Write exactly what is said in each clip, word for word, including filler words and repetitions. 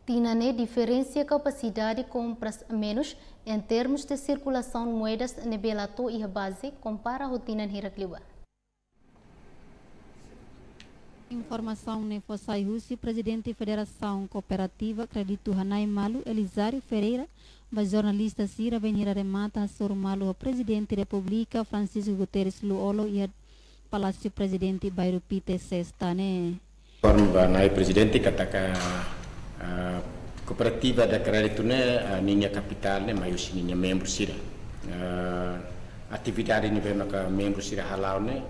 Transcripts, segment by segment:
Tinan ne'e diferensia kapasidade kompras menus en termus de sirkulasaun moedas ne'ebé la to'o iha baze, kompara ho tinan hirak liubá. Informasaun ne'e fó sai husi Prezidente Federasaun Kooperativa Kréditu Hanai Malu, Elizário Ferreira, ba jornalista sira bainhira remata hasoru malu ho Prezidente Repúblika, Francisco Guterres Lú-Olo, iha Palásiu Prezidente, Bairru Pite, Sesta ne'e. Informa ba Nai Prezidente katak, ah, kooperativa da kréditu ne'e, ah, ninia kapitál ne'e mai husi ninia membru sira. Ah, atividade ne'ebé maka membru sira hala'o ne'e,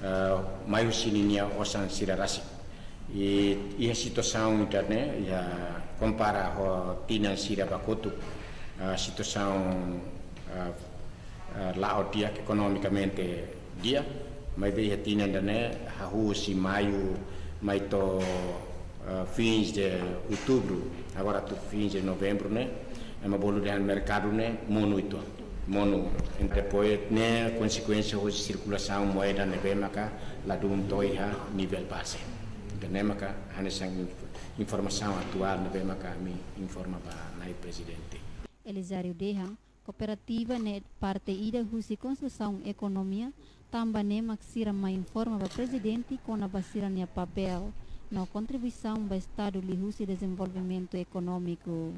ah, mai husi ninia osan sira rasik. I, iha situasaun ida-ne'e, iha kompara ho tinan sira ba kotuk, ah, situasaun, ah, ah, la'o di'ak ekonomikamente di'ak, maibé iha tinan ida-ne'e hahú husi maiu mai to'o, ah, fins de outubro, agora to'o fins de novembro ne'e, ema bolu dehan merkadu ne'e monu uitoan. Monu, entaun depois ne'e konsekuénsia husi sirkulasaun moeda ne'ebé maka ladún to'o iha nivel baze. Entaun ne'e maka hanesan inf-, informasaun atuál ne'ebé maka ami informa ba Nai Prezidente. Elizário dehan, kooperativa ne'e parte ida husi konstrusaun ekonomia, tanba ne'e mak sira mai informa ba Prezidente kona-ba sira-nia papél no kontribuisaun ba Estadu liuhusi dezenvolvimentu ekonómiku.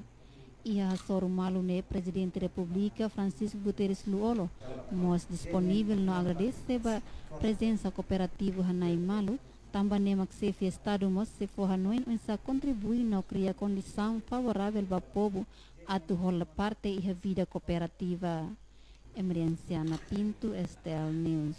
Iha hasoru malu ne'e Prezidente Repúblika, Francisco Guterres Lú-Olo, mós disponivel no agradese ba prezensa kooperativu Hanai Malu, tanba ne'e mak Xefe Estadu mós sei fó hanoin oinsá kontribui no kria kondisaun favoravel ba povu atu hola parte iha vida kooperativa. Emerenciana Pinto, S T L News.